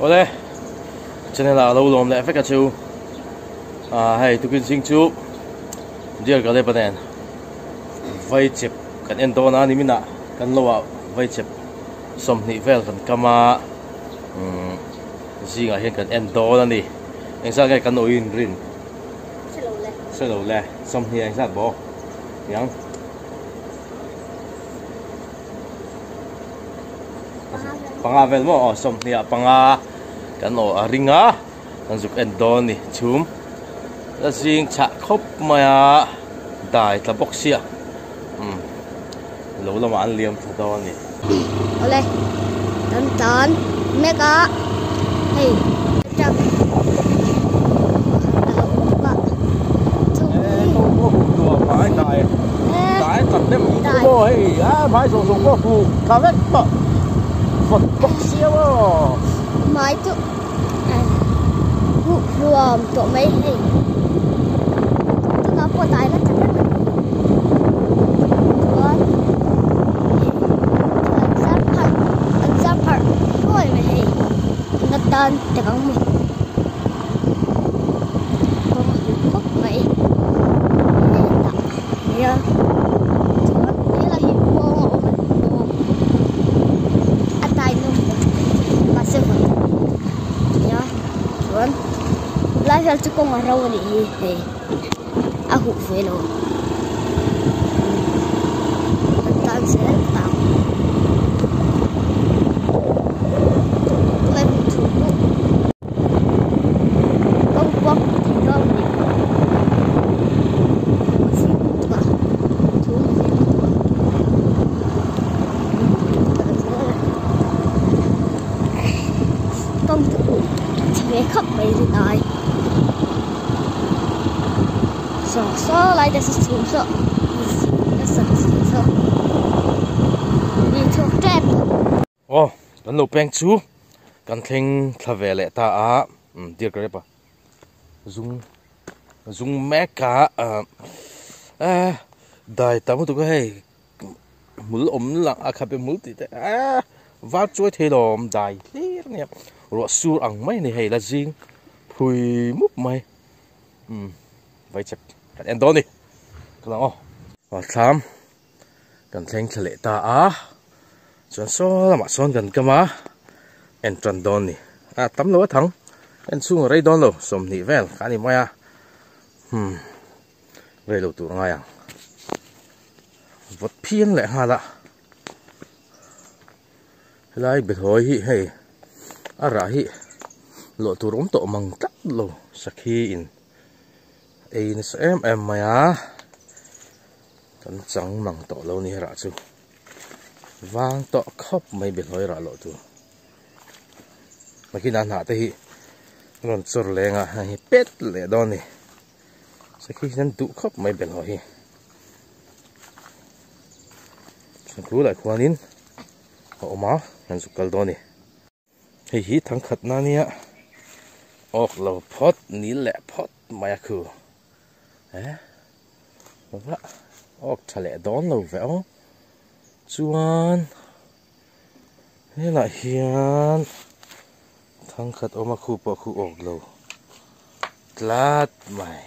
Awle channel ah lo lawm leh vek a chu ah hei tukin zing chu dear Kalep-a nen vai chep kan en dawn a nimin ah kan lo ah vai chep 20 vel kan kam a umm zingah hian kan en dawn a ni engzat nge kan awih in rin hre lo le 20 engzat bawk niang. Panga vel maw aw 20 panga kan aw a ring a kan zuk en dawn a ni chhum la zing chhah khawp mai a dai tla bawk sia umm lo lamah an liam thla dawn a ni. Awle kan tan mek a hei truck pakhat a lo awm bawk a chung Hmai chu huh hluam tawh mai hei tunah pawh dai la tha vek chuan an zar pharh an zar pharh nuai mai hei na tan tek ang maw. Kawng a huh khawp mai hetah nia chuan helai hi kawng a awm a ni kawng a tai nawm bawk mahse vawi nia chuan lai vel chu kawng a ro a nih hi hei a huh ve lo kan tan zel tah tulai hmun chhung pawh. Kawng pawh hmuh theih dawn a ni. A zing lutuk a, chhum a zing lutuk a. Kawng chu chhe ve khawp mai rin ai. Saw saw lai te saw chhum saw zing nasa si saw ni chhuak tep. Aw kan lo peng chu kan thleng thla ve leh ta a dear ka rep a zung zung mek a eh dai tam lutuk a hei hmul awm lang a khabe hmul tih te eh var chuai thei lo awm dai hlir a nia ruah sur ang mai a ni hei la zing phui mup mai umm vai chep kan en dawn a ni ka lang aw. Thlam Kan thleng thla leh ta a, chuan saw lamah sawn kan kam a, en tan dawn ni. A tam lo a thang, en chhung a rei dawn lo, 20 vel kha a ni mai a, hmm rei lo tur ngai ang. Vawt phian leh nghal a, helai bethawi hi hei a rah hi lawh tur awm tawh mang tlat lo sakhi in ei nasa em em mai a. Kan chang mang tawh lo ni rah chu vang tawh khawp mai behlawi rah loh tur nakinah hnah te hi rawn chawr leng a hei hi pet leh dawn a ni sakhi hian duh khawp mai behlawi hi chuan khulai khuanin a awm a an zuk kal dawn a ni. Hei hi thangkhat na nia awk lo phawt nil leh phawt mai a khu eh va awk tha leh dawn lo ve aw chuan helai hian thangkhat awm a khu pawh khu awk lo tlat mai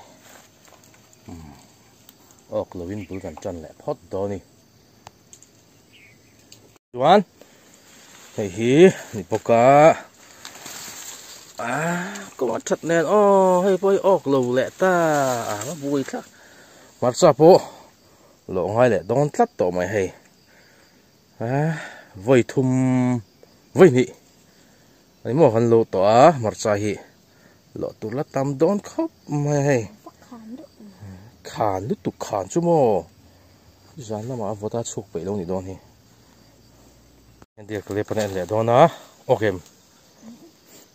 umm awk lo in bul kan tan leh phawt dawn a ni. Chuan hei hi ni bawk a ah kawng a that nen aw hei pawh hi awk lo leh ta a va bui thlak hmarcha pawh lawh ngai leh dawn tlat tawh mai hei ah vawi thum vawi hnih ani maw kan lo tawh a hmarcha hi lawh tur la tam dawn khawp mai a hei khan lutuk khan chu maw zan lamah a vawt a chhuk peih lo ni dawn hi dear ka lep a en leh dawn a awk em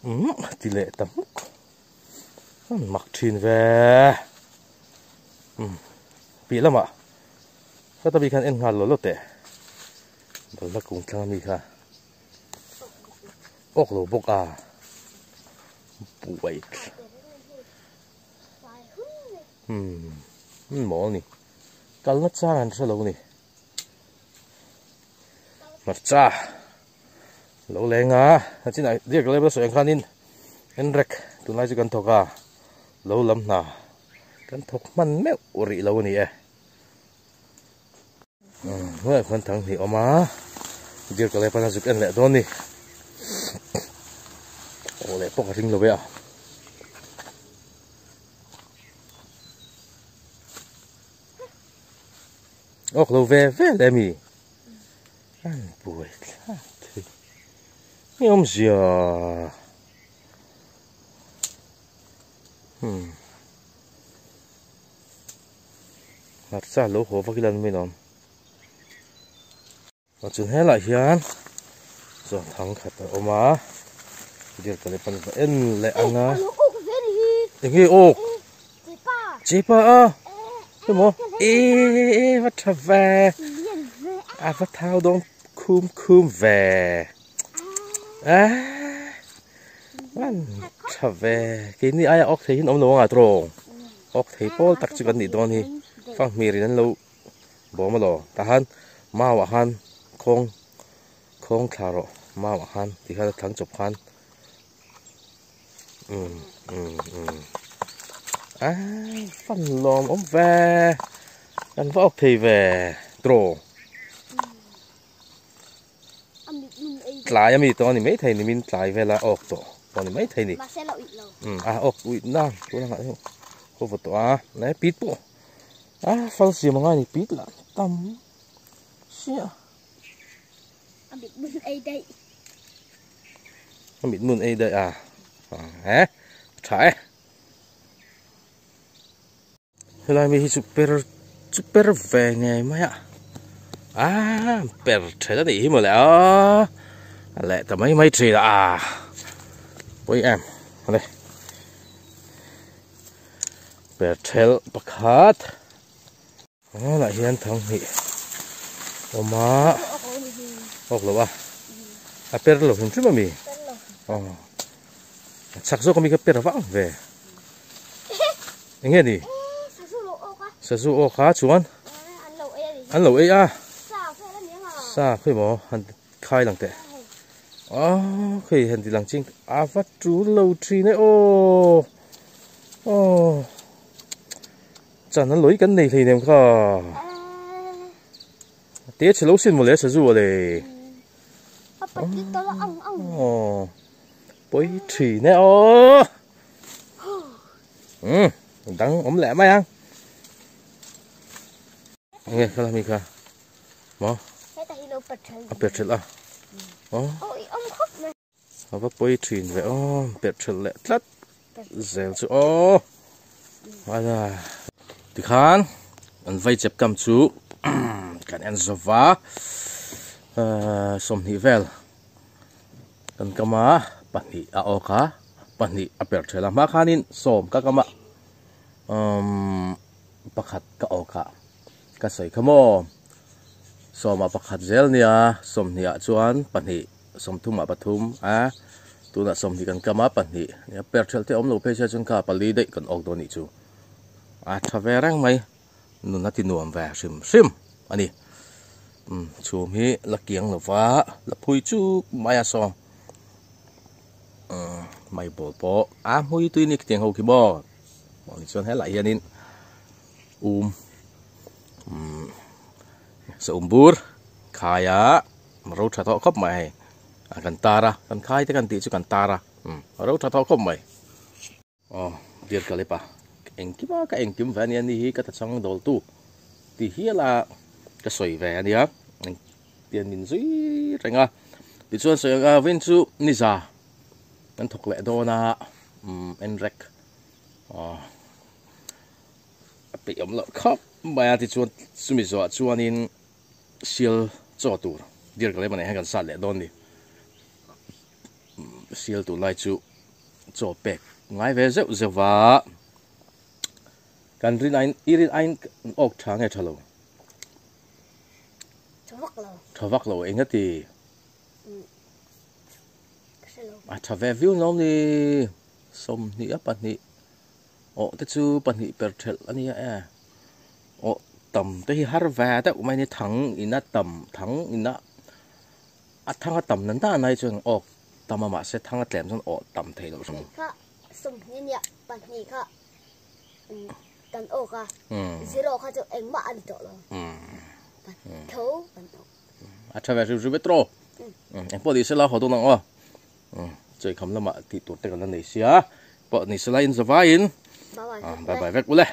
umm ti leh ta hmuk an mak thin ve umm piah lamah ka ta bik khan en nghal lo lo teh balhla kung thlang ami kha. Awk lo bawk a buai hmm mawl ni kalna chang an hre lo ni hmarcha Lo leng a, a chinah diak leh bula sawi ang khanin enrek tunlai chu kan thawk a, lo lam hna kan thawk hman meuh rih lo a ni e. Hnuaiah khuan thang hnih awm a, deer ka lepan a zuk en leh dawn ni. Aw leh pawh ka ring lo ve a. Awk lo ve ve le mi. An buai thlak thei. Nge awmzia. Hmm. Hmarcha lo haw vak ila min awm. Chuan helaiah hian chuan thang khat a awm a, deer ka leh pan va en leh ang a. Eng nge awk? Chepa a! Emaw e e va tha ve a va thau dawn khum khum ve a van tha ve keini aia awk thei hi an awm lo ang a tawng. Awk thei pawl tak chu kan nih dawn hi fanghmir in an lo bawm a law tah khan mau ah khan khawng khawng thla rawh mau ah khan ti khan a thlang chawp khan umm umm umm a fan lawm awm ve kan va awk thei ve tawh tlai ami tawh a ni maithei ni min tlai vela awk tawh pawh a ni maithei ni umm a awk uih na tuna nghah hi khaw vaw tawh a nai pit pawh a fal siam a ngai ni pit lah tam sia a mit mun ei daih a mit mun ei daih a eh tha e. Helai mi hi chu per chu per ve ngei mai a ah per thelh a nih hi mawle a a leh ta mai mai thin a pawi em awle per thelh pakhat helaiah hian thanghnih awm a awk lo a a per lo hrim hrim ami aw a chak zawk ami kha per vang ve. Eng nge ni? Sazu awk a chuan an lo ei a. Sa khawi maw han khai lang teh. Aw khawi han ti lang ching a va tul lo thin e aw. Aw chan an lawih kan nei hlei nem kha. Te chhe lo sin mawle sazu a le. Aw pawi thin e aw. Um dang awm leh mai ang nge khala mi kha maw a per thelh a aw a va pawi thin ve aw per thelh leh tlat zel chu aw ala tikhan an vai chep kam chu kan en zova 20 vel Kan kam a, pahnih a awk a, pahnih a per ṭhel a. Hma khanin sawm ka kam a, umm pakhat ka awk a, ka sawi kha maw? Sawmah pakhat zel nia, sawmhnih ah chuan pahnih, sawmthumah pathum a, tunah sawmhnih kan kam a, pahnih nia per ṭhelh te awm lo phei sia chuan kha pali daih kan awk dawn nih chu. A ṭha ve reng mai. Nun a ti nuam ve hrim hrim a ni. Umm chhum hi la kiang lo va, la phui chuk mai a saw. Umm mai ball pawh a hmui tui ni khitiang ho khi maw. Maw ni chuan helaiah hianin um umm sa um bur khai a ro tha tawh khawp mai hei. A kan tar a, kan khai te kan tih chu kan tar a, umm ro tha tawh khawp mai. Aw dear Kalepa engkim a ka engkim ve ania ni hi ka tachang dawl tu ti hial a ka sawi ve ania engtian min zui reng a tichuan sawi ang a vin chu niza kan thawk leh dawn a umm enrek aw a peih awm loh khawp mai a tichuan chumi zawhah chuanin sial chaw tur dear Kalepa nen hian kan sat leh dawn a ni sial tur lai chu. Chaw pek ngai ve zeuh zeuh va, kan rin aiin i rin aiin awk tha nge tha lo? Tha vak lo. Tha vak lo eng ati? A tha ve viau lo ni, 21 a pahnih awh te chu pahnih per thelh a nia e, awh tam te hi har ve deuh mai a ni, thang ina tam thang ina. A thang a tam nan dan ai chuan awk tam a mahse thang a tlem chuan awh tam thei loh hrim. Kha 20 nia pahnih kha kan awk a zero kha chu engmah a ni tawh lo tho kan awk. A tha ve hrim hrim e tawh. Engpawh ni sela haw dawn ang aw. Chawikham lamah tih tur te kan la nei sia. Pawh ni sela in zavaiin bye bye vek ule.